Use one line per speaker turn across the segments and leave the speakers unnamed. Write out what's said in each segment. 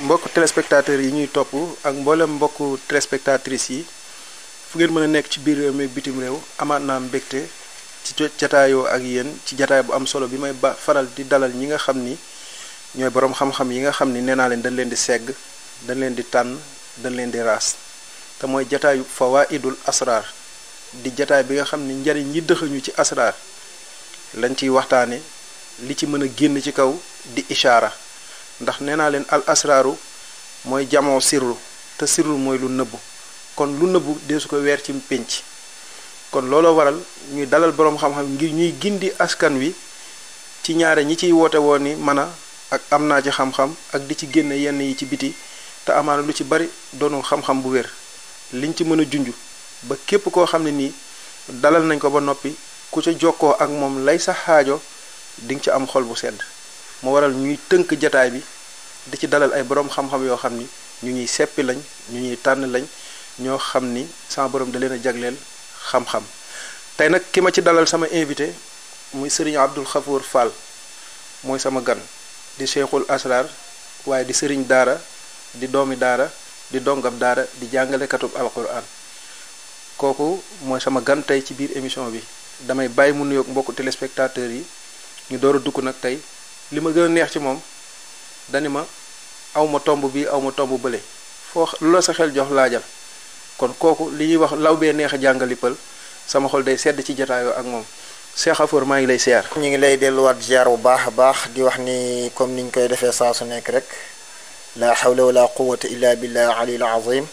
mbokk téléspectateurs yi ñuy topp ak mboolem mbokku téléspectatrices yi fu ngeen mën a nekk ci biir réew mi bitim réew amaat naa mbégte ci jataayoo ak yéen ci jataay bu am solo bi may faral di dalal ñi nga xam ni ñooy boroom xam-xam yi nga xam ni nee naa leen dañ leen di segg dañ leen di tànn dañ leen di raas te mooy jataayu fawaidul asrar di jataay bi nga xam ni njariñ yi dëxañu ci asrar lañ ciy waxtaane li ci mën a génn ci kaw di ishaara ndax nee naa leen al asraaru mooy jamoo sirru te sirru mooy lu nëbbu kon lu nëbbu deesu ko weer ci pénc kon looloo waral ñuy dalal boroom xam-xam ngir ñuy gindi askan wi ci ñaare ñi ciy woote woon ni mën a ak am naa ci xam-xam ak di ci génne yenn yi ci biti te amaana lu ci bari doonul xam-xam bu wér liñ ci mën a junj ba képp koo xam ne nii dalal nañ ko ba noppi ku ca jokkoo ak moom lay sa xaajo di nga ci am xol bu sedd moo waral ñuy tënk jataay bi di ci dalal ay boroom xam-xam yoo xam ni ñu ñuy seppi lañ ñu ñuy tànn lañ ñoo xam ni sama borom da leen a jagleel xam-xam tey nag ki ma ci dalal sama invité muy Serigne Abdul Khafour Fall mooy sama gan di cheikhul asrar waaye di sëriñ daara di doomi daara di dongab daara di jàngalekatub alquran kooku mooy sama gan tey ci biir émission bi damay bàyyi mu nuyoog mbokku téléspectateurs yi ñu door a dugg nag tey li ma gën a neex ci moom dani ma aw ma tomb bi aw ma tomb bële foo lu la sa xel jox laajal kon kooku li ñuy wax law bee neex a jàngali pël sama xol day sedd ci jataayoo ak moom Cheikh Khafour maa ngi lay siyaar.
ñu ngi lay delluwaat ziar bu baax a baax di wax ni comme niñ koy defee saa su nekk rek la hawla wala quwwata illa billahi aliyil azim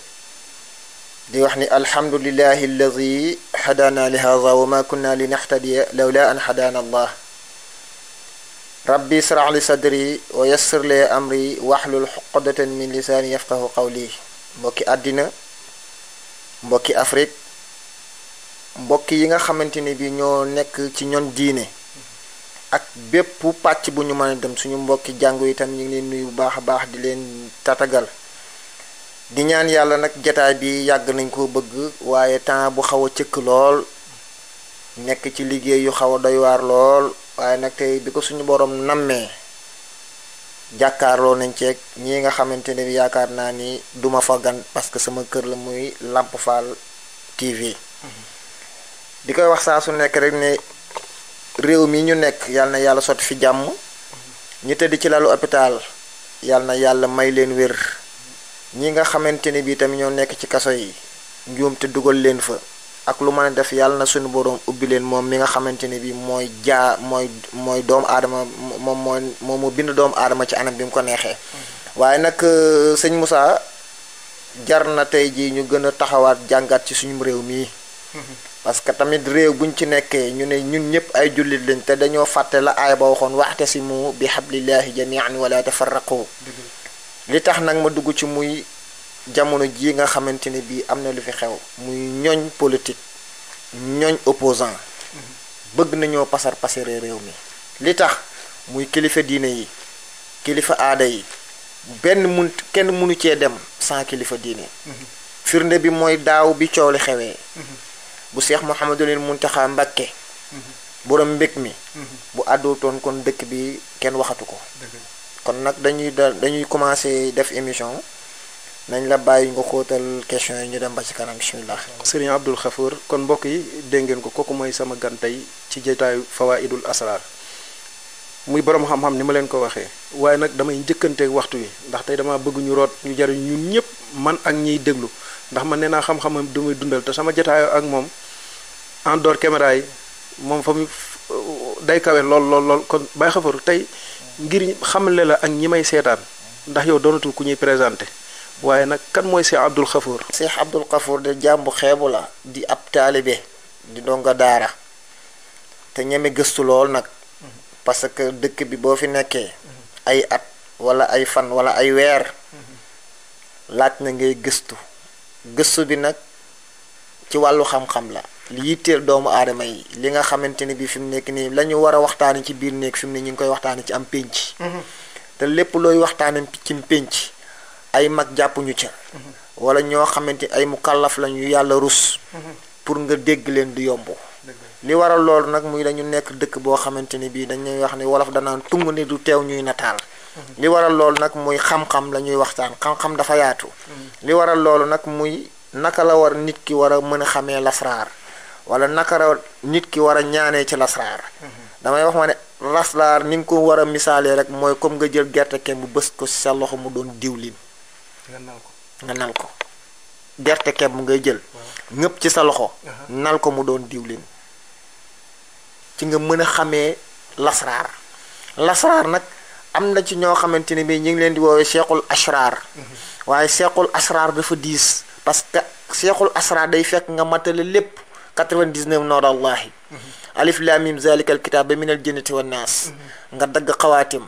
di wax ni alhamdulillahi alladi hadana li hadha wa ma kunna linahtadiya lawla an hadana allah rabbi israh li sadri wa yassir li amri wahlul uqdatan min lisani yafqahu qawli mbokki àddina mbokki Afrique mbokk yi nga xamante ni bi ñoo nekk ci ñoon diine ak bépp pàcc bu ñu mën a dem suñu mbokki jàngu itam ñu ngi leen nuyu bu baax a baax di leen tatagal di ñaan yàlla nag jataay bi yàgg nañ ko bëgg waaye temps bu xaw a cëkk lool nekk ci liggéey yu xaw a doy waar lool waaye nag tey bi ko suñu borom nammee jàkkaarloo nañ ceeg ñi nga xamante ne bi yaakaar naa ni duma fa gan parce que sama kër la muy Lamp Fall TV di koy wax saa su nekk rek ne réew mi ñu nekk yàlla na yàlla sotti fi jàmm ñi tëdd ci lalu hôpital yàlla na yàlla may leen wér ñi nga xamante ne bi tamit ñoo nekk ci kaso yi njuum te dugal leen fa ak lu mën a def yàlla na suñu boroom ubbi leen moom mi nga xamante ne bi mooy doomu aadama moom mu bind doomu aadama ci anam bi mu ko neexee waaye nag sëñ Moussa jar na tey ji ñu gën a taxawaat jàngat ci suñu réew mii parce que tamit réew buñ ci nekkee ñu ne ñun ñëpp ay jullit lañ te dañoo fàtte la aaya ba waxoon wa'tasimu bi hablillahi jami'an wala tafarraqu li tax nag ma dugg ci muy jamono ji nga xamante ne bii am na lu fi xew muy ñooñ politique ñooñ opposant bëgg nañoo pasar pasare réew mi li tax muy kilifa diine yi kilifa aada yi kenn mënu cee dem sans kilifa diine firnde bi mooy daaw bi coow li xewee bu Cheikh Mouhamadul Mountakha Mbacké borom mbég mi bu àddutoon kon dëkk bi kenn waxatu ko kon nag dañuy commencer def émission nañ la bàyyi nga xóotal question yi ñu dem ba ci kanam bismillah.
Serigne Abdul Khafour kon mbokk yi dégg ngeen ko kooku mooy sama gan tey ci jotaayu fawaidul asrar muy borom xam-xam ni ma leen ko waxee waaye nag damay njëkkanteeg waxtu wi ndax tey dama bëgg ñu root ñu jariñ ñun ñëpp man ak ñiy déglu ndax man nee naa xam-xamam du muy dundal te sama jotaayoo ak moom en dehors caméra yi moom fa mu day kawe lool kon Baye Khafour tey ngir xamle la ak ñi may seetaan ndax yow doonatul ku ñuy présenté waaye nag kan mooy Cheikh Abdul Khafour.
Cheikh Abdul Khafour de jàmbu xeebu la di ab taalibe di donga daara te ñeme gëstu lool nag parce que dëkk bi boo fi nekkee ay at wala ay fan wala ay weer laaj na ngay gëstu bi nag ci wàllu xam-xam la li yitteel doomu aadama yi li nga xamante ni bi fi mu nekk nii la ñu war a waxtaani ci biir néeg fi mu ne ñu ngi koy waxtaani ci am pénc te lépp looy waxtaani ci pénc ay mag jàppuñu ca wala ñoo xamante ay mukallaf lañu yàlla rus pour nga dégg leen du yomb li waral loolu nag muy dañu nekk dëkk boo xamante ni bii dañuy wax ni wolof danaan tung ni du teew ñuy nataal li waral loolu nag muy xam-xam la ñuy waxtaan xam-xam dafa yaatu. li waral loolu nag muy naka la war nit ki war a mën a xamee lasraar wala naka la nit ki war a ñaanee ci lasraar. damay wax ma ne lasraar ni nga ko war a misaalee rek mooy comme nga jël gerte kemb bës ko ci sa loxo mu doon diwlin. nga nal ko gerte kemb ngay jël. ngëpp ci sa loxo. nal ko mu doon diwlin. ci nga mën a xamee lasraar. lasraar nag am na ci ñoo xamante ne bii ñu ngi leen di woowee cheikhul asraar. waaye cheikhul asraar dafa diis parce que cheikhul asraar day fekk nga matale lépp 99 noodallahi. alif lam mim zalikal kitaab ba minal jannati wan naas. nga dagg xawaatim.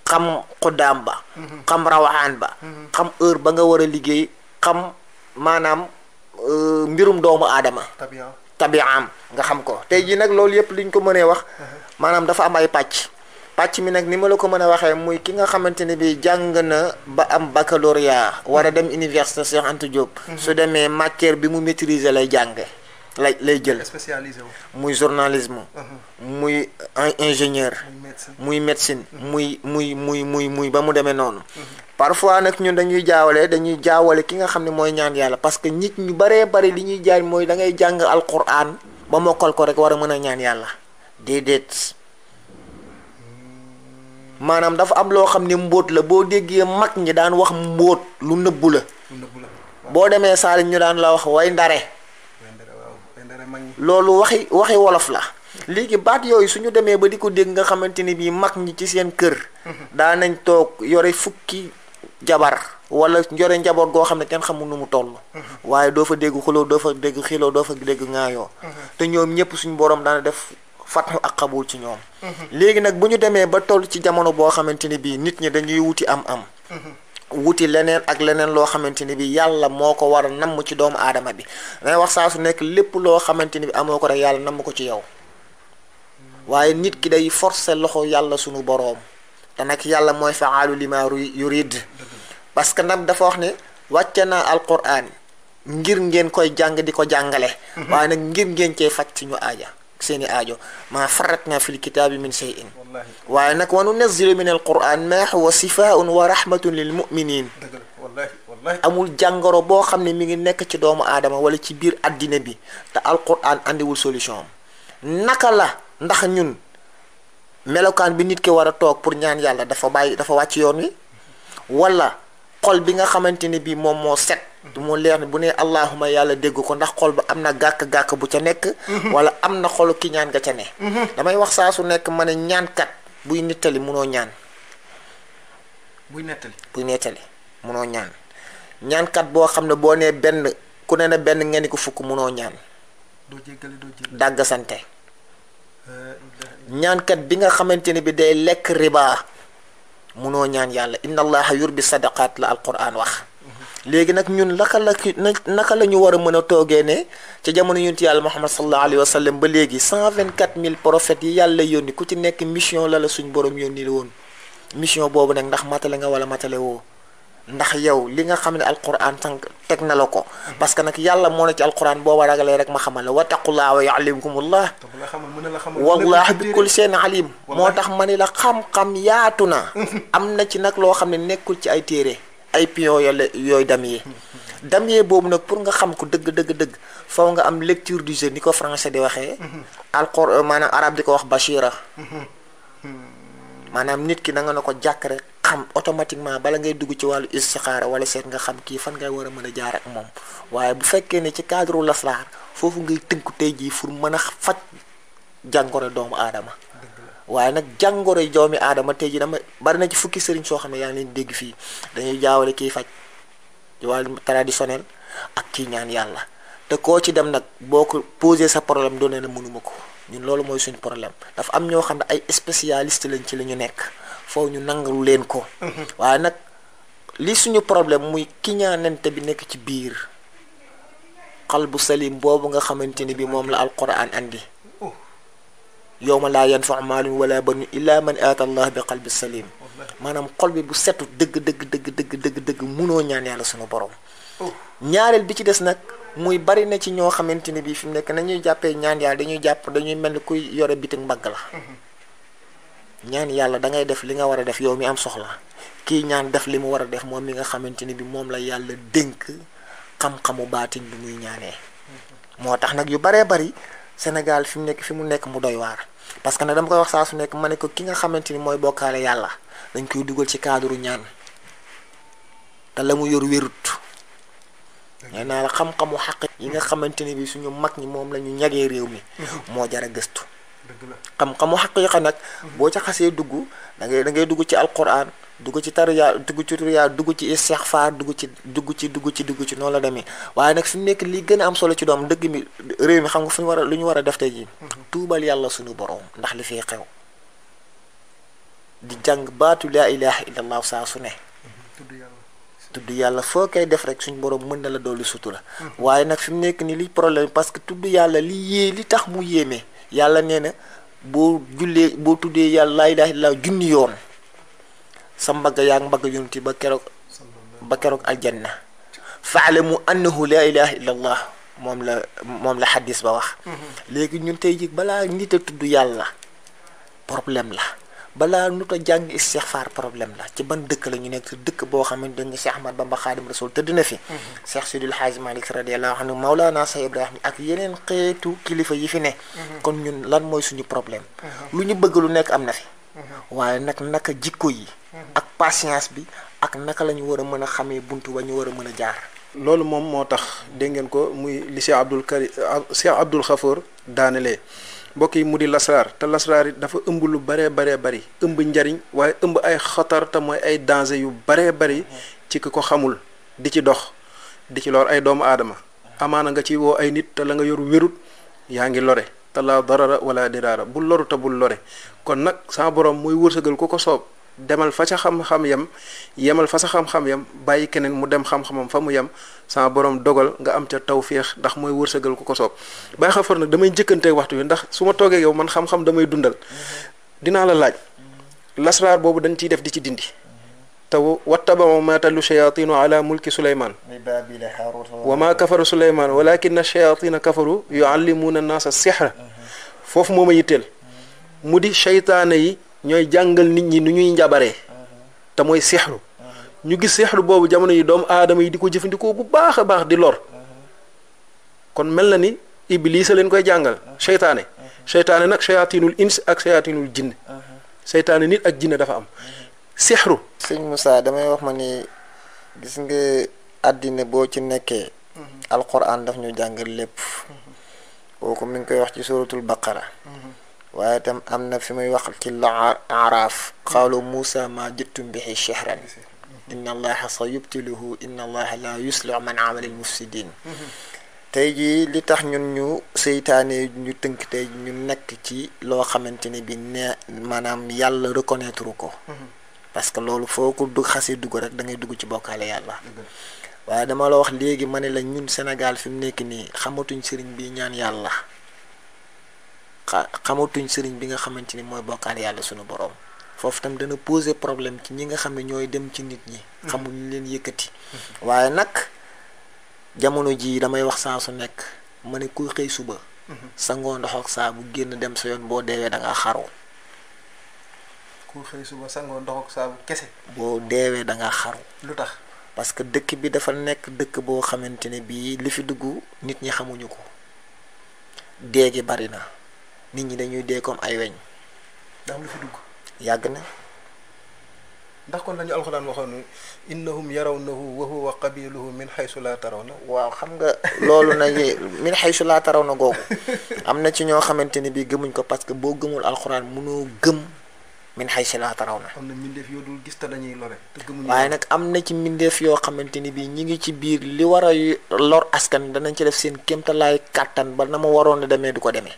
xam xuddaam ba. xam rawaan ba. xam heure ba nga war a liggéey. xam maanaam mbirum doomu aadama. tabi'am nga xam ko tey jii nag loolu yëpp liñ ko mënee wax. maanaam dafa am ay pàcc. pàcc mi nag ni ma la ko mën a waxee muy ki nga xamante ne bi jàng na ba am baccalauréat war a dem université Cheikh Anta Diop. su demee matière bi mu maîtriser lay jàng. lay jël
spécialisé wu.
muy journalisme. muy ingénieur. muy médecine. muy ba mu demee noonu. parfois nag ñun dañuy jaawale ki nga xam ne mooy ñaan yàlla parce que nit ñu baree bari li ñuy jaay mooy da ngay jàng alquran ba mokkal ko rek war a mën a ñaan yàlla déedéet. maanaam dafa am loo xam ne mbóot la boo déggee mag ñi daan wax mbóot lu nëbbu la. boo demee Saalum ñu daan la wax way ndare. loolu waxi wolof la. léegi baat yooyu suñu demee ba di ko dégg nga xamante ni bii mag ñi ci seen kër. daa nañ toog yore fukki jabar wala yore njaboot goo xam ne kenn xamul nu mu toll. waaye doo fa dégg xuloo doo fa dégg xiloo doo fa dégg ŋaayoo. te ñoom ñëpp suñu borom daana def fatxu ak xabul ci ñoom. léegi nag bu ñu demee ba toll ci jamono boo xamante ni bii nit ñi dañuy wuti am-am. wuti leneen ak leneen loo xamante ni bi yàlla moo ko war a namm ci doomu aadama bi dangay wax saa su nekk lépp loo xamante ni bi amoo ko rek yàlla namm ko ci yow waaye nit ki day forcer loxo yàlla sunu boroom te nag yàlla mooy faalu lima yurid parce que nag dafa wax ne wàcce naa alquran ngir ngeen koy jàng di ko jàngale waaye nag ngir ngeen cee faj suñu aaja seeni aajo maa faratna fil kitaabi min shay'in waaye nag wa nunazzilu min alquran ma huwa sifaa'un wa rahmatun lil mu'minin amul jàngoro boo xam ne mi ngi nekk ci doomu aadama wala ci biir addina bi te alquran andiwul solution naka la ndax ñun melokaan bi nit ki war a toog pour ñaan yàlla dafa wàcc yoon wi wala xol bi nga xamante ne bii moom moo set mu leer ne bu ne allahuma yàlla dégg ko ndax xol ba am na gàkk-gàkk bu ca nekk wala am na xolu ki ñaan nga ca ne damay wax saa su nekk ma ne ñaankat buy nettali munoo ñaan buy nettali munoo ñaan ñaankat boo xam ne boo nee benn ku ne benn ngeen ni ko fukk munoo ñaan dàgg sante ñaankat bi nga xamante ne bi day lekk riba munoo ñaan yàlla inna allaha yurbi sadaqat la alquran wax léegi nag ñun naka la ñu war a mën a toogee ne ca jamono yonent yàlla Muhammad sallallahu alayhi wa sallam ba léegi 124 000 prophètes yi yàlla yónni ku ci nekk mission la suñ borom yónni la woon mission boobu nag ndax matale nga wala matale woo ndax yow li nga xam ne alquran teg na la ko parce que nag yàlla moo ne ci alquran boo war ragalee rek ma xamal la wattaqullaha wa yuallimkumullah wallahi bi kulli shay'in alim moo tax ma ne la xam-xam yaatu na am na ci nag loo xam ne nekkul ci ay téere ay pion yooyu damier boobu nag pour nga xam ko dëgg faw nga am lecture du jeu ni ko français di waxee alquran maanaam arab di ko wax bashira maanaam nit ki da nga na ko jàkk rek xam automatiquement bala ngay dugg ci wàllu istixaara wala seet nga xam kii fan ngay war a mën a jaar ak moom waaye bu fekkee ne ci cadre lasraar foofu ngay tënku tey jii pour mën a faj jàngoro doomu aadama waaye nag jàngoro doomu aadama tey jii dama bari na ci fukki sëriñ soo xam ne yaa ngi leen dégg fii dañuy jaawale kiy faj ci wàllu traditionnel ak kii ñaan yàlla te koo ci dem nag boo ko posé sa problème doone na mënuma ko ñun loolu mooy suñu problème dafa am ñoo xam ne ay spécialiste lañ ci la ñu nekk foofu ñu nangalu leen ko waaye nag li suñu problème muy kiñaanante bi nekk ci biir qalbu salim boobu nga xamante ni bi moom la alquran andi yawma laa yanfa'u maalun wala banun illa man aata allah bi qalbi salim maanaam xol bi bu setu dëgg munoo ñaan yàlla suñu borom ñaareel bi ci des nag muy bari na ci ñoo xamante ni bii fi mu nekk nañuy jàppee ñaan yàlla dañuy mel ni kuy yore bitig mbagg la ñaan yàlla da ngay def li nga war a def yow mi am soxla kii ñaan def li mu war a def moom mi nga xamante ni bi moom la yàlla dénk xam-xamu baatin bi muy ñaanee. moo tax nag yu baree bari Sénégal fi mu nekk mu doy waar parce que nag dama koy wax saa su nekk ma ne ko ki nga xamante ni mooy bokkaale yàlla dañ koy dugal ci cadre ñaan te la mu yor wérut. nee naa la xam-xamu xaq yi nga xamante ni bi suñu mag ñi moom la ñu ñagee réew mi moo jar a gëstu. xam-xamu xaqiiqa nag boo ca xasee dugg da ngay dugg ci alquran dugg ci tariya dugg ci turiya dugg ci istixfaar dugg ci noonu la demee waaye nag fi mu nekk li gën a am solo ci doom dëgg mi réew mi xam nga fu ñu war a lu ñu war a def tey jii tuubal yàlla suñu borom ndax li fiy xew di jàng baatu laa ilaha illallah saa su ne tudd yàlla foo koy def rek suñu borom mën na la dolli sutura waaye nag fi mu nekk ni li problème parce que tudd yàlla li tax mu yéeme yàlla nee na boo tuddee yàlla laa ilaaha illallaah junni yoon sa mbagg yaa ngi mbagg yonti ba keroog aljanna faalamu annahu laa ilaaha illallaah moom la xaddis ba wax léegi ñun tey ji balaa nit a tudd yàlla problème la balaa nut a jàng istixfaar problème la ci ban dëkk la ñu nekk dëkk boo xamante ne Cheikh Ahmad Bamba Xaadim Rasul tëdd na fi Cheikh Sidil Hadji Malick radiyallahu anhu Mawlana Cheikh Ibrahim ak yeneen xeetu kilifa yi fi ne kon ñun lan mooy suñu problème lu ñu bëgg lu nekk am na fi waaye nag naka jikko yi ak patience bi ak naka la ñu war a mën a xamee buntu ba ñu war a mën a jaar.
loolu moom moo tax dégg ngeen ko muy li Cheikh Abdul Xafoor daanelee mbokk yi mu di lasraar te lasraar it dafa ëmb lu baree bari ëmb njariñ waaye ëmb ay xatar te mooy ay danger yu baree bari ci ki ko xamul di ci dox di ci lor ay doomu aadama amaana nga ci woo ay nit te la nga yor wérut yaa ngi lore te la darara wala diraara bul loru te bul lore kon nag sama borom mooy wërsëgal ku ko soob demal fa sa xam-xam yam yemal fa sa xam-xam yam bàyyi keneen mu dem xam-xamam fa mu yem sama borom dogal nga am ca tawféex ndax mooy wërsëgal ku ko soob Baye Xafoor nag damay njëkkante waxtu wi ndax su ma toogee yow man xam-xam damay dundal dinaa la laaj lasraar boobu dañ ciy def di ci dindi te wattaba'u ma tatlu shayaatinu ala mulki Suleymaan wa ma kafara Suleymaan walakinna shayaatina kafaru yuallimuuna naasa sixra foofu moo ma yitteel mu di seytaane yi ñooy jàngal nit ñi nu ñuy njabaree te mooy sixru ñu gis sixru boobu jamono yi doomu aadama yi di ko jëfandikoo bu baax a baax di lor kon mel na ni Iblis a leen koy jàngal seytaane nag shayatinul ins ak shayatinul jinn seytaane nit ak jinne dafa am sixru.
sëñ Moussa damay wax ma ni gis nga àddina boo ci nekkee alquran daf ñu jàngal lépp kooku mi ngi koy wax ci suratul baqara waaye tam am na fi muy wax ci la araaf qaalu Muusa ma jittum bihi shihran inna allaha sa yubtiluhu inna allaha la yuslihu man amala al mufsidin tey jii li tax ñun ñu seytaane ñu tënk tey ñu nekk ci loo xamante ne bi ne maanaam yàlla reconnaître ko parce que loolu foo ko xasee dugg rek da ngay dugg ci bokkaale yàlla waaye dama la wax léegi ma ne la ñun Sénégal fi mu nekk nii xamatuñ sëriñ bi ñaan yàlla xamatuñ sëriñ bi nga xamante ni mooy bokkaale yàlla suñu borom foofu tam dana poser problème ci ñi nga xam ne ñooy dem ci nit ñi xamuñ leen yëkkati waaye nag jamono ji damay wax saa su nekk ma ne kuy xëy suba sangoo ndox ak saabu génn dem sa yoon boo deewee da ngaa xaru
kuy xëy suba sangoo ndox ak saabu kese
boo deewee da ngaa xaru
lu tax
parce que dëkk bi dafa nekk dëkk boo xamante ne bii li fi dugg nit ñi xamuñu ko dee gi bari na nit ñi dañuy dee comme ay weñ.
ndax lu fi dugg.
yàgg na.
ndax kon lañu alxuraan waxoon innahum yarawnahu wa huwa qabiluhu min xaysu laa tarawna.
waaw xam nga loolu nag min xaysu laa tarawna googu am na ci ñoo xamante ni bii gëmuñ ko parce que boo gëmul alxuraan mënoo gëm min xaysu laa tarawna.
am na mbindeef yoo dul gis te dañuy lore te gëmuñ.
waaye nag am na ci mbindeef yoo xamante ni bii ñi ngi ci biir li war a lor askan danañ ci def seen kéemtalaay kàttan ba na ma waroon a demee du ko demee.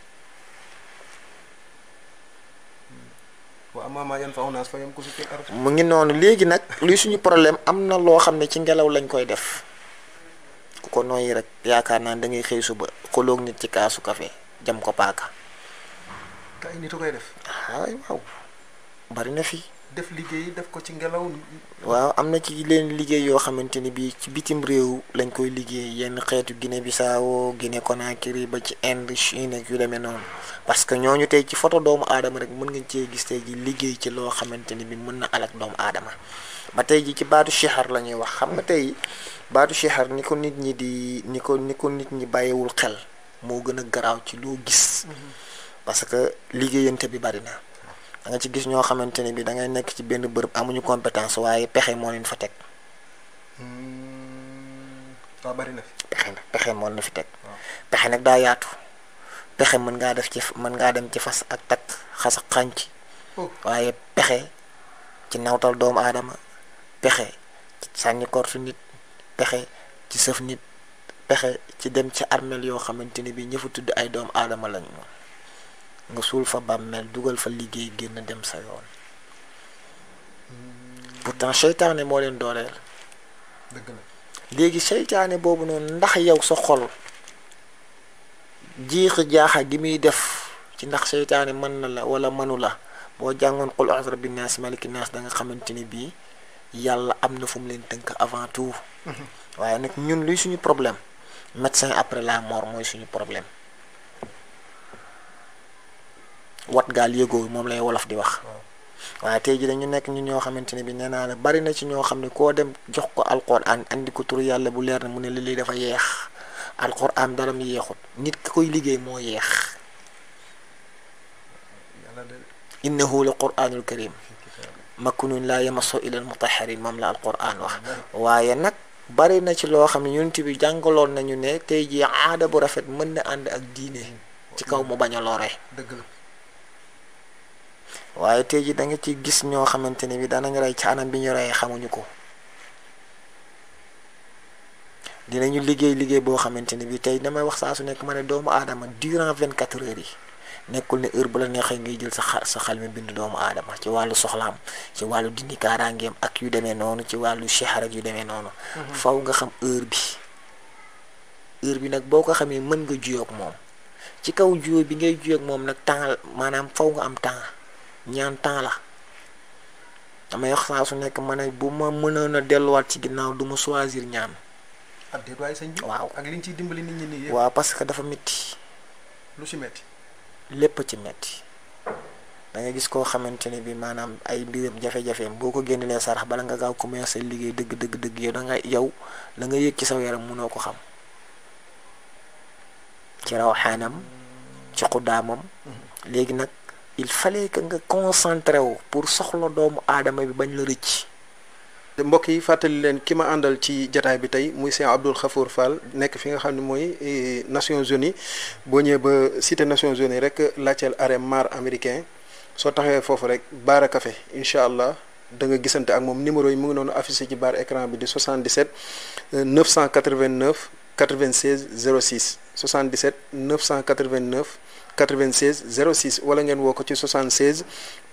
mu ngi noonu léegi nag luy suñu problème am na loo xam ne ci ngelaw lañ koy def ku ko nooyi rek yaakaar naa da ngay xëy suba xoloog nit ci kaasu café jam ko paaka.
te ay nit a koy def.
waaw bari na fi.
def liggéey def ko ci ngelaw.
waaw am na ci leen liggéey yoo xamante ni bii ci bitim réew lañ koy liggéey yenn xeetu Guinée Bissau Guinée Conakry ba ci Inde Chine ak yu demee noonu parce que ñooñu tey ci photo doomu aadama rek mën nga cee gis tey ji liggéey ci loo xamante ni bi mën na alak doomu aadama ba tey ji ci baatu chihar la ñuy wax xam nga tey baatu chihar ni ko nit ñi bàyyiwul xel moo gën a garaaw ci loo gis parce que liggéeyante bi bari na da nga ci gis ñoo xamante ne bi da ngay nekk ci benn bërëb amuñu compétence waaye pexe moo leen fa teg.
waaw bari na fi.
pexe moo leen fi teg. pexe nag daa yaatu. pexe mën ngaa dem ci fas ak takk xas ak xànc. waaye pexe ci nawtal doomu aadama pexe ci sànni kortu nit pexe ci sëf nit pexe ci dem ci armeel yoo xamante ne bi ñë fa tudd ay doomu aadama lañu nga suul fa bàmmeel dugal fa liggéey génn dem sa yoon pourtant seytaane moo leen dooleel.
dëgg la
léegi seytaane boobu noonu ndax yow sa xol jiixi jaaxa gi muy def ci ndax seytaane mën na la wala mënu la boo jàngoon qul a'udhu bi naas maliki naas da nga xamante ni bii yàlla am na fu mu leen tënk avant tout. waaye nag ñun luy suñu problème médecin après la mort mooy suñu problème. wat gaal yëgoo moom lay wolof di wax. waaye tey jii dañu nekk ñun ñoo xamante ne bi nee naa la bari na ci ñoo xam ne koo dem jox ko alquran andi ko turu yàlla bu leer na mu ne lii dafa yeex alquran dara mu yeexut nit ki koy liggéey moo yeex. innahu la quranul karim makunun laa yamassu ila almutahharin moom la alquran wax. waaye nag bari na ci loo xam ne yonent bi jàngaloon nañu ne tey jii aada bu rafet mën na ànd ak diine ci kaw mu bañ a lore.
dëgg la.
waaye tey ji da nga ci gis ñoo xamante ne bi danañ rey ci anam bi ñu reyee xamuñu ko dinañu liggéey boo xamante ne bi tey damay wax saa su nekk ma ne doomu aadama durant 24 heures yi nekkul ne heure bu la neexee ngay jël sa xel mi bind doomu aadama ci wàllu soxlaam ci wàllu dindi kaaraangeem ak yu demee noonu ci wàllu chihar ak yu demee noonu. faw nga xam heure bi nag boo ko xamee mën nga juyoog moom ci kaw juyoo bi ngay juyoog moom nag temps maanaam faw nga am temps. ñaan temps la damay wax saa su nekk ma ne bu ma mënoon a delluwaat ci ginnaaw du ma choisir ñaan. waaw
ak li ñu ciy dimbali nit ñi nii.
waaw parce que dafa métti.
lu ci métti.
lépp ci métti da nga gis koo xamante ne bi maanaam ay mbiram jafe-jafeem boo ko génnelee sarax bala nga gaaw commencé liggéey dëgg yow la nga yëg ci saw yaram mënoo ko xam ci rawxaanam ci xuddaamam léegi nag. il fallait que nga concentré wu pour soxla doomu aadama bi bañ la rëcc.
mbokk yi fàttali leen ki ma àndal ci jataay bi tey muy Cheikh Abdoul Khafour Fall nekk fi nga xam ne mooy Nations Unies boo ñëwee ba cité Nations Unies rek laajteel arrêt mar américain soo taxawee foofu rek Baara Café incha allah da nga gisante ak moom numéro yi mu ngi noonu affiché ci barre écran bi di 77 989 96 06 77 989. 96 06 wala ngeen woo ko ci 76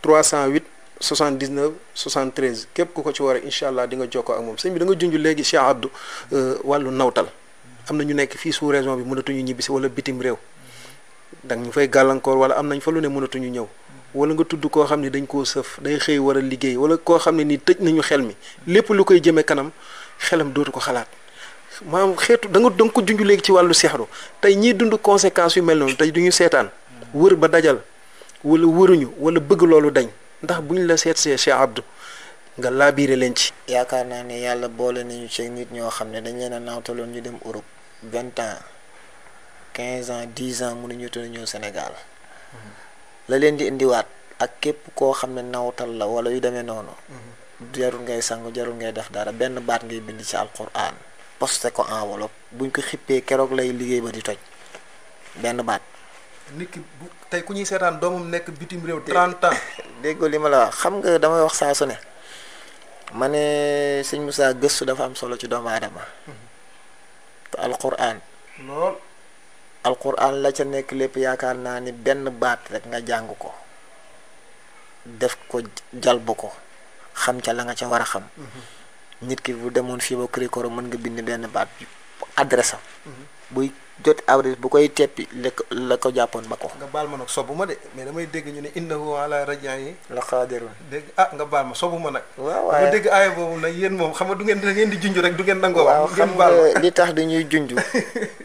308 79 73 képp ku ko ci war a incha allah di nga jokkoo ak moom sëñ bi da nga junj léegi Cheikh Abdou wàllu nawtal am na ñu nekk fii sous région bi mënatuñu ñibbisi wala bitim réew da ñu fay gàllankoor wala am nañ fa lu ne mënatuñu ñëw wala nga tudd koo xam ne dañ koo sëf day xëy war a liggéey wala koo xam ne nii tëj nañu xel mi lépp lu koy jëmee kanam xelam dootu ko xalaat. maanaam xeetu da nga ko junj léegi ci wàllu seexru tey ñiy dund conséquences yu mel noonu tey duñu seetaan wër ba dajal wala wëruñu wala bëgg loolu dañ ndax buñ la seet see Cheikh Abdou nga laabiire leen ci.
yaakaar naa ne yàlla boole nañu ci nit ñoo xam ne dañ leen a naawtaloon ñu dem Europe 20 ans 15 ans 10 ans mënuñu tën a ñëw Sénégal la leen di indiwaat ak képp koo xam ne nawtal la wala yu demee noonu. jarul ngay sangu jarul ngay def dara benn baat ngay bind ci alquran. posté ko enveloppe buñ ko xippee keroog lay liggéey ba di toj benn baat.
nit ki bu tey ku ñuy seetaan doomam nekk bitim réew 30 ans.
déggoo li ma la wax xam nga damay wax saa su ne ma ne sëñ Moussa gëstu dafa am solo ci doomu aadama te alquran
lool
alquran la ca nekk lépp yaakaar naa ni benn baat rek nga jàng ko def ko jalb ko xam ca la nga ca war a xam. nit ki bu demoon fii ba Kirikoro mën nga bind benn baat adresse am buy jot adresse bu koy teppi la ko jàppoon ba ko.
nga baal ma nag sobu ma de mais damay dégg ñu ne innahu ala raj'i
la xaadirun.
dégg nga baal ma sobu ma nag.
waaw
waaye dama dégg aaya boobu nag yéen moom xam nga du ngeen da ngeen di junj rek du ngeen nangoo wax.
waaw xam nga li tax dañuy junj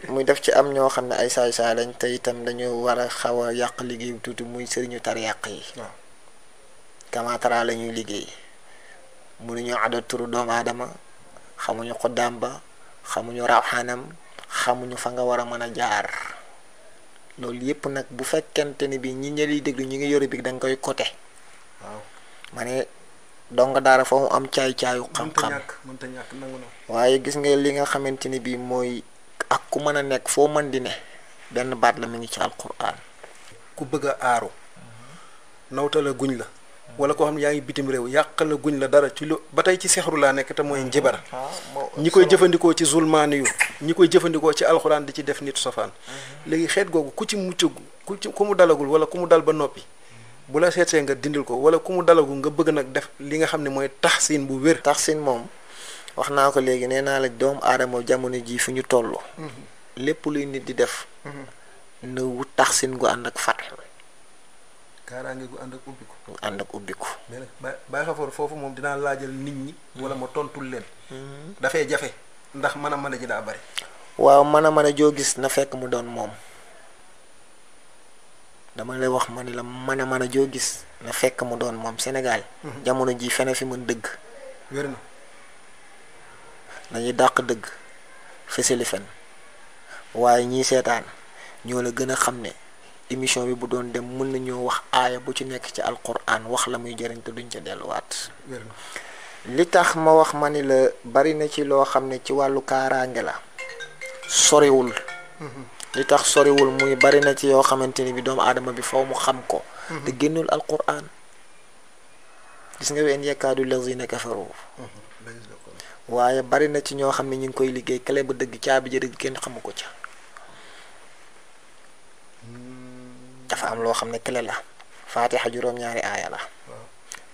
muy def ci am ñoo xam ne ay saay-saay lañ te itam dañu war a xaw a yàq liggéey bi tuuti muy sëriñu tariyàq yi.
waaw
kamaatara la ñuy liggéey mënuñu adat turu doomu aadama xamuñu xuddaam ba xamuñu rawxaanam xamuñu fa nga war a mën a jaar loolu yépp nag bu fekkente ni bi ñi ñëliy déglu ñi ngi yore bi da nga koy côté.
waaw
ma ne donga daara foo mu am caay-caayu xam-xam
mënta ñàkk nangu na.
waaye gis nga li nga xamante ni bi mooy ak ku mën a nekk foo mën di ne benn baat la mu ngi ci alquran.
ku bëgg a aaru nawta la guñ la wala koo xam ne yaa ngi bitim réew yàq la guñ la dara ci lu ba tey ci sexru laa nekk te mooy njibar ñi koy jëfandikoo ci zulmaani yu ñi koy jëfandikoo ci alxuraan di ci def nit sofaan léegi xeet googu ku ci muccagul ku mu dalagul wala ku mu dal ba noppi bu la seetsee nga dindil ko wala ku mu dalagul nga bëgg nag def li nga xam ne mooy taxsin bu wér.
taxsin moom wax naa ko léegi nee naa la doomu aadama jamono ji fi ñu toll. lépp luy nit di def. na wut taxsin gu ànd ak fatx.
kaaraange gu ànd ak ubbiku.
gu ànd ak ubbiku.
mais nag Baye Khafor foofu moom dinaa laajal nit ñi. wala ma tontul leen. dafay jafe ndax mën a ji daa bari.
waaw mën a joo gis na fekk mu doon moom dama lay wax ma ni la mën a joo gis na fekk mu doon moom Sénégal. jamono ji fene fi mën dëgg.
wér na.
dañuy dàq dëgg fësali fen waaye ñii seetaan ñoo la gën a xam ne émission bi bu doon dem mën nañoo wax aaya bu ci nekk ci alquran wax la muy jëriñ te duñ ca delluwaat.
wér na.
li tax ma wax ma ni la bari na ci loo xam ne ci wàllu kaaraange la soriwul. li tax soriwul muy bari na ci yoo xamante ni bi doomu aadama bi faw mu xam ko. te génnul alquran gis nga ween yakaadu lazina kafaru waaye bari na ci ñoo xam ne ñu ngi koy liggéey clé ba dëgg caabi ja dëgg kenn xamu ko ca. dafa am loo xam ne clé la faatixa juróom-ñaari aaya la.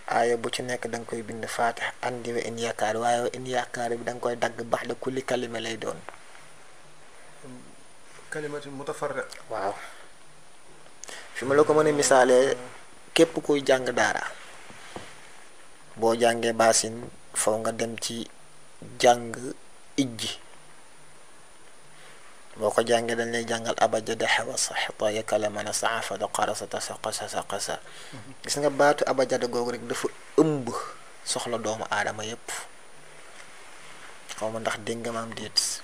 aaya bu ci nekk da nga koy bind faatixa andi wa in yaakaar waaye wa in yaakaar bi da nga koy dagg bax da kulli kalima lay doon.
kalimati mutafarriq.
waaw fi ma la ko mën a misaalee képp kuy jàng daara boo jàngee baasin faw nga dem ci jàng ijji boo ko jàngee dañ lay jàngal abajada xewa saxita yakala mana saafada qarasata saqasa gis nga baatu abajada googu rek dafa ëmb soxla doomu aadama yépp xaw ma ndax dégg nga maam déet.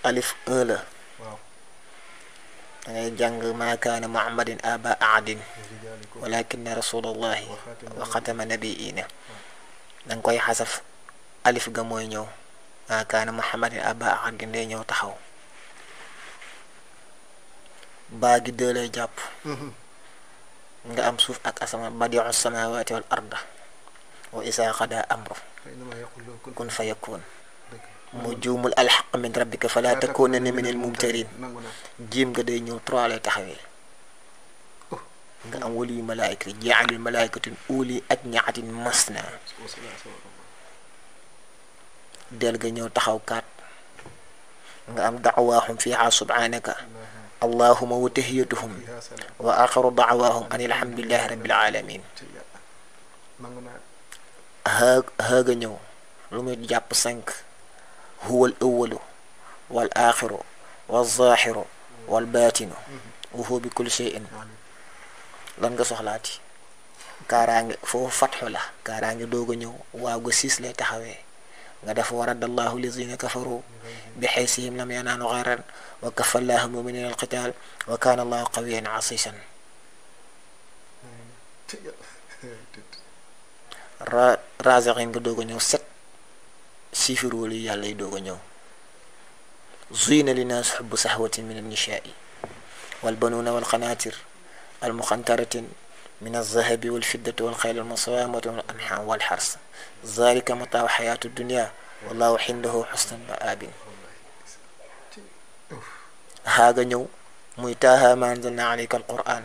alif 1 la.
waaw.
da ngay jàng maa kaana muhammadin aba ahadin walakinna rasulallahi wa xatama nabiina da nga koy xasaf alif ga mooy ñëw maa kaana muhammadin aba ahadin day ñëw taxaw baa gi 2 lay jàpp. nga am suuf ak asamaan badiu samawati wal arda wa isa qada amru kun fa yakun mu juumul alxaq min rabbika fala takunanna min al mumtarin jiim nga day ñëw 3 lay taxawee nga am waliyu malaayikati jaalul malaayikatin uli ajniatin masna del ga ñëw taxaw 4 nga am da'waahum fiha subhanaka allahumma wa tahiyatuhum wa axiru da'waahum an alhamdulillahi rabbil alamin haaga ñëw lu muy jàpp 5 huwa al awwalu wal axiru wal zaahiru wal baatinu wa huwa bi kulli shay'in lan nga soxlaati kaaraange foofu fatxu la kaaraange doog a ñëw waaw ga 6 lay taxawee nga def wa raddallahu lazina kafaru bi xaysihim lam yanaalu xayran wa kafa llahu muminina alqital wa kaana allahu qawiyan asisan raziqin nga doog a ñëw 7 siifir wala yàlla yi doog a ñëw zuyina linnaas xubbu saxwatin min annichaai walbanuuna walqanaatir almuqantaratin min alzahabi walfiddati walxayl almusawamati wal anxam walxars zalika mataaw xayaatu dunia wallahu xindahu xusnan maabin haaga ñëw muy taaha ma anzalna alayka alquran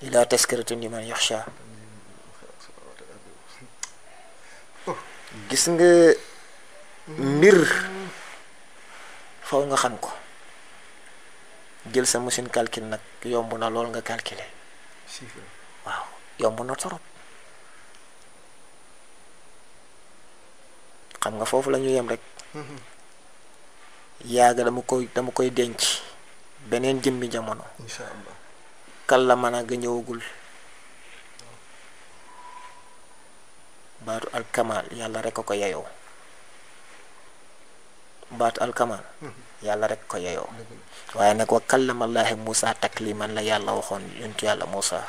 ila taskiratin liman yaxsha gis nga mbir faw nga xam ko jël sa machine calcul nag yomb na lool nga calculer waaw yomb na torop xam nga foofu la ñu yem rek yaaga dama koy denc beneen jëmmi jamono
incha allah
kal la mën a ga ñëwagul baatu alkamal yàlla rek ko yeyoo baatu alkamal yàlla rek ko yeyoo waaye nag wa kallamallaahi Muusa takliman la yàlla waxoon yontu yàlla Muusa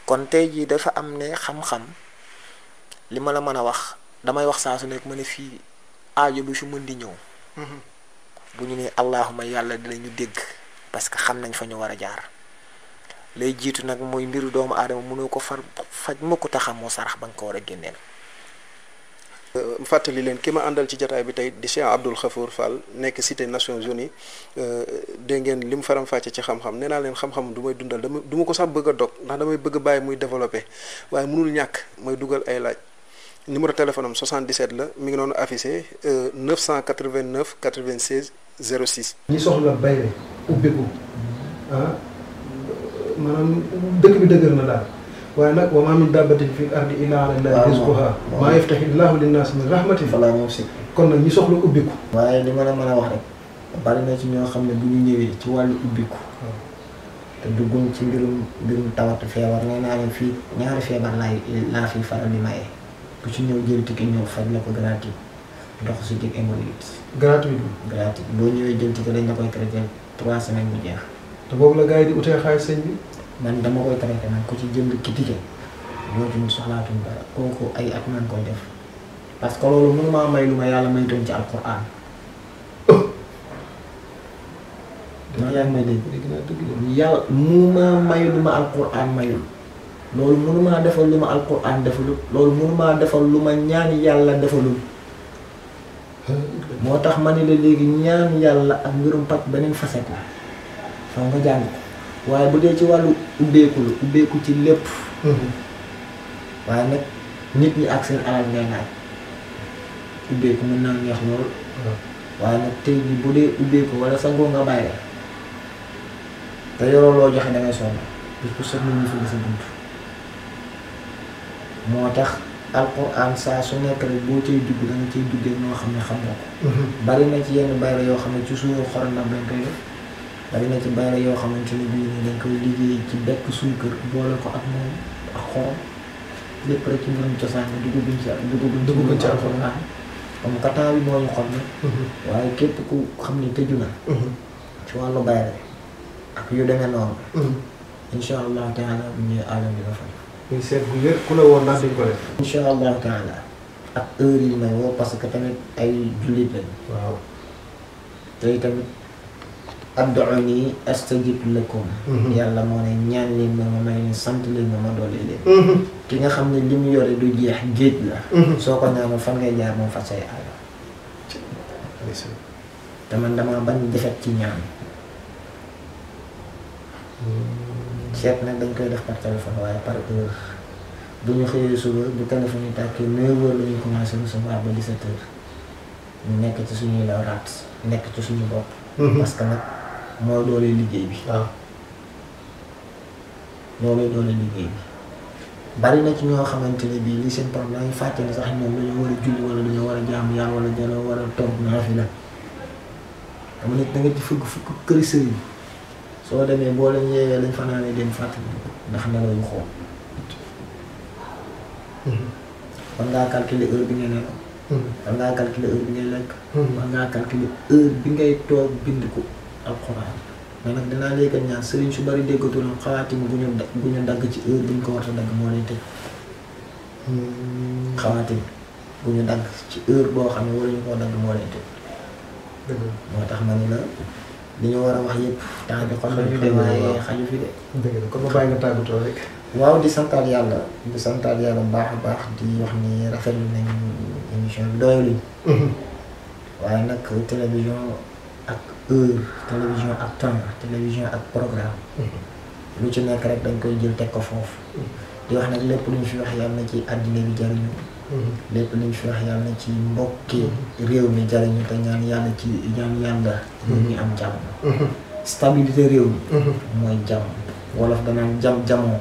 kon tey jii dafa am ne xam-xam li ma la mën a wax damay wax saa su nekk ma ne fii aajo bi fi mën di ñëw bu ñu ne allahuma yàlla dinañu dégg parce que xam nañ fa ñu war a jaar lay jiitu nag mooy mbiru doomu aadama mënoo ko faj mu ko taxam moo sarax ba nga ko war a génneel.
fàttali leen ki ma àndal ci jataay bi tey di Cheikh Abdoul Khafour Fall nekk cité Nations Unies dégg ngeen li mu faram-fàcce ci xam-xam nee naa leen xam-xam du may dundal du ma ko sax bëgg a dog ndax damay bëgg a bàyyi muy développé waaye mënul ñàkk may dugal ay laaj numéro téléphone am 77 la mi ngi noonu affiché 989 96 06. ñi soxla bayre ubbiku maanaam dëkk bi dëgër na daal. waaye nag wa maa min dabbatin fil ardi illaa alaa llaahi rizquhaa maa yaftahi llaahu linnaasi min rahmatin falaa mumsik kon nag ñi soxla ubbiku.
waaye li ma la mën a wax rek bari na ci ñoo xam ne bu ñu ñëwee ci wàllu ubbiku te dugguñ ci mbirum tawat feebar nee naa leen fii ñaari feebar laa fi faral di maye ku ci ñëw jël ticket ñëw faj la ko gratuit ndox si dig hémorroïde gratuit boo ñëwee jël ticket dañ la koy traité 3 semaines bu jeex.
te boobu la gars yi di utee xaalis sëñ bi.
man dama koy traité nag ku ci jënd ki ticket ñooñu soxlaatuñ dara kooku ay at man koy def parce que loolu mënu maa may lu ma yàlla maytoon ci alquran. maa yaa ngi may dégg yàlla mu ma may lu ma alquran mayul loolu mënu maa defal lu ma alquran defalul loolu mënu maa defal lu ma ñaan yàlla defalul moo tax ma ne la léegi ñaan yàlla ak mbirum paj beneen facette la soo nga jàng waaye bu dee ci wàllu ubbeeku ci lépp waaye nag nit ñi ak seen alal ngay naaj ubbeeku mën naa neex lool waaye nag tey jii bu dee ubbeeku wala sa ngoo nga bàyyi te yoroo loo joxe dangay sonn bis bu set nit ñi fi sa bunt moo tax alquran saa su nekk rek boo cay dugg danga cay duggee noo xam ne xam nga ko bari na ci yenn bayra yoo xam ne ci suñu xorondam lañ koy def bari na ci bayra yoo xamante ni bii nii dañ koy liggéey ci bekk suukar boole ko ak moom ak xorom lépp rek ci mbirum cosaan bi dugguñ ci alquran comme que temps bi moo ñu xol ne waaye képp ku xam ne tëju na ci wàllu bayra ak yu demee noonu insha allahu taala bu ñëwee alam bi nga fay
muy seet bu wér ku la woon naa duñ ko def
insha allahu taala ak heure yi may woo parce que tamit ay jullit lañ
waaw
tey tamit ad'uuni astajib lakum yàlla moo ne ñaan leen ma may leen sant leen ma doole leen ki nga xam ne li mu yore du jeex géej la soo ko ñaanal fan ngay jaar moom faj say aajo te man dama bañ defet ci ñaan seet nag dañ koy def par téléphone waaye par heure bu ñu xëyee suba bu téléphone yi tàkkee 9h la ñuy commencé recevoir ba 17h ñu nekk ci suñuy lawraat nekk ci suñu bopp parce que nag mooy doole liggéey bi waaw loolay doole liggéey bi bari na ci ñoo xamante ne bii li seen problème dañuy fàtte ne sax ñoom dañoo war a julli wala dañoo war a jaamu yàlla wala dañoo war a toog naafila dama nit da nga ci fukk këri sëriñ soo demee boo leen yeewee lañ fanaanee dem fàttali ndax nelaw yu xool war ngaa calculer heure bi ngay nelaw war ngaa calculer heure bi ngay lekk war ngaa calculer heure bi ngay toog bind ko alxuraan mais nag dinaa léegi ñaan sëriñ su bari déggatul xawaatim bu ñu dagg ci heure bi ñu ko war a dagg moo leen tëj xawaatim bu ñu dagg ci heure boo xam ne waruñu koo dagg moo leen tëj moo tax ma ni la li ñu war a wax yëpp temps bi xam nañu de waaye xaju fi de.
dëgg la kon ma bàyyi nga tàggatoo rek.
waaw di santaat yàlla bu baax a baax di wax ni rafetlu nañu émission bi doyaluñ. waaye nag télévision ak heure télévision ak temps télévision ak programme. lu ci nekk rek dañ koy jël teg ko foofu. di wax nag lépp lu ñu fi wax yàlla na ci àddina bi jariñu lépp liñ fi wax yàlla na ci mbokki réew mi jariñu te ñaan yàlla ñu am jàmm. stabilité réew mi mooy jàmm. wolof danaan jamoo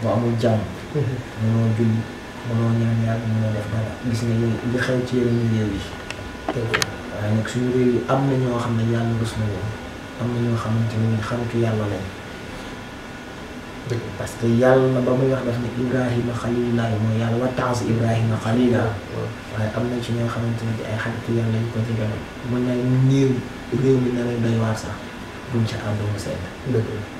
bu amul jàmm mënoo julli mënoo ñaan yàlla mënoo def dara gis nga li xew ci yeneen réew yi waaye nag suñu réew yi am na ñoo xam ne yàlla rus na leen am na ñoo xamante ni xaritu yàlla lañ parce que yàlla ba muy wax daf ne Ibrahima xalilullahi mooy yàlla wattaxas Ibrahima xalila waaye am na ci ñoo xamante ne ay xaritu yàlla yu ko jege mën na néew réew mi na lay doy waar sax buñ ca ànd mu sedd.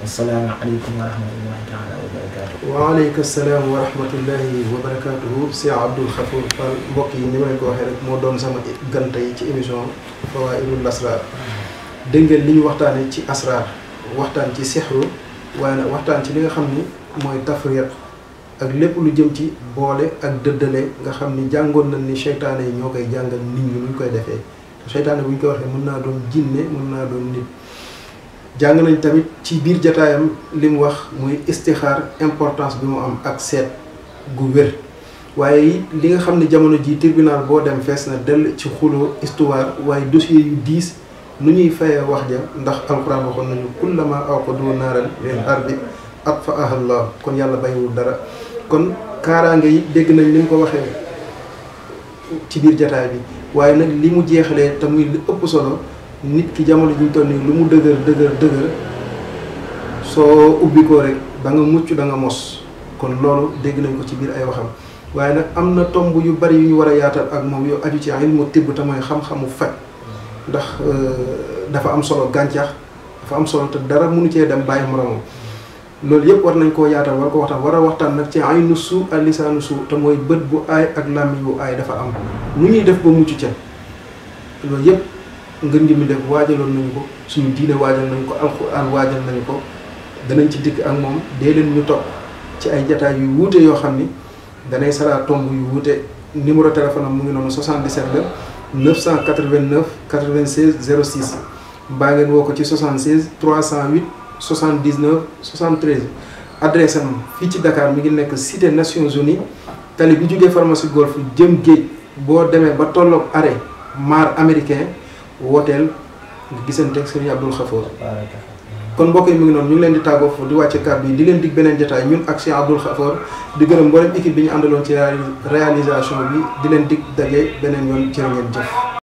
asalaamaaleykum wa rahmatullahi taala wa barakaatu.
waaleykum salaam wa rahmatullahi wa barakaatuhu. Cheikh Abdoul Khafour Fall mbokk yi ni ma leen ko waxee rek moo doon sama gan tey ci émission Fawaa'idul Asraar. dégg ngeen li ñu waxtaanee ci asraar waxtaan ci sixru waaye nag waxtaan ci li nga xam ni mooy tafriq ak lépp lu jëm ci boole ak dëddale nga xam ni jàngoon nañ ni seytaane yi ñoo koy jàngal nit ñi nuñ koy defee te seytaane bu ñu koy waxee mën naa doon jinne mën naa doon nit. jàng nañ tamit ci biir jataayam li mu wax muy istixaar importance bi mu am ak seet gu wér waaye li nga xam ne jamono ji tribunal boo dem fees na dell ci xuloo histoire waaye dossier yu diis nu ñuy fayee wax ja ndax alxuraan waxoon nañu kullama awqadu naaran lil harbi atfa'aha Allah kon yàlla bàyyiwul dara kon kaaraange yi dégg nañ li mu ko waxee ci biir jataay bi waaye nag li mu jeexalee te muy li ëpp solo nit ki jamono ji ñu toll nii lu mu dëgër soo ubbi ko rek da nga mucc da nga mos kon loolu dégg nañ ko ci biir ay waxam waaye nag am na tomb yu bari yu ñu war a yaatal ak moom yow aju ci ilmu tibb te mooy xam-xamu faj ndax dafa am solo gàncax dafa am solo te dara mënu cee dem bàyyi moromam loolu yëpp war nañ koo yaatal war ko waxtaan war a waxtaan nag ci aynu suu ak lisaanu suu te mooy bët bu aay ak làmmiñ bu aay dafa am nu ñuy def ba mucc ca loolu yëpp ngën ngi mi def waajaloon nañu ko suñu diine waajal nañu ko alxuraan waajal nañu ko danañ ci dikk ak moom dee leen ñu topp ci ay jataay yu wuute yoo xam ni danay saraa tomb yu wuute numéro téléphone am mu ngi noonu 77 la 989 96 06 mbaa ngeen woo ko ci 76 308 79 73 adresse am fii ci Dakar mi ngi nekk cité Nations Unies tali bi jógee pharmacie Golf jëm géej boo demee ba tolloog arrêt mar américain wooteel nga gisanteeg Serigne Abdoul Khafour kon mbokk yi mu ngi noonu ñu ngi leen di tàggoo foofu di wàcce kàddu yi di leen dig beneen jotaay ñun ak Cheikh Abdoul Khafour di gërëm mboolem équipe bi ñu àndaloon ci réalisation bi di leen dig daje beneen yoon jërë ngeen jëf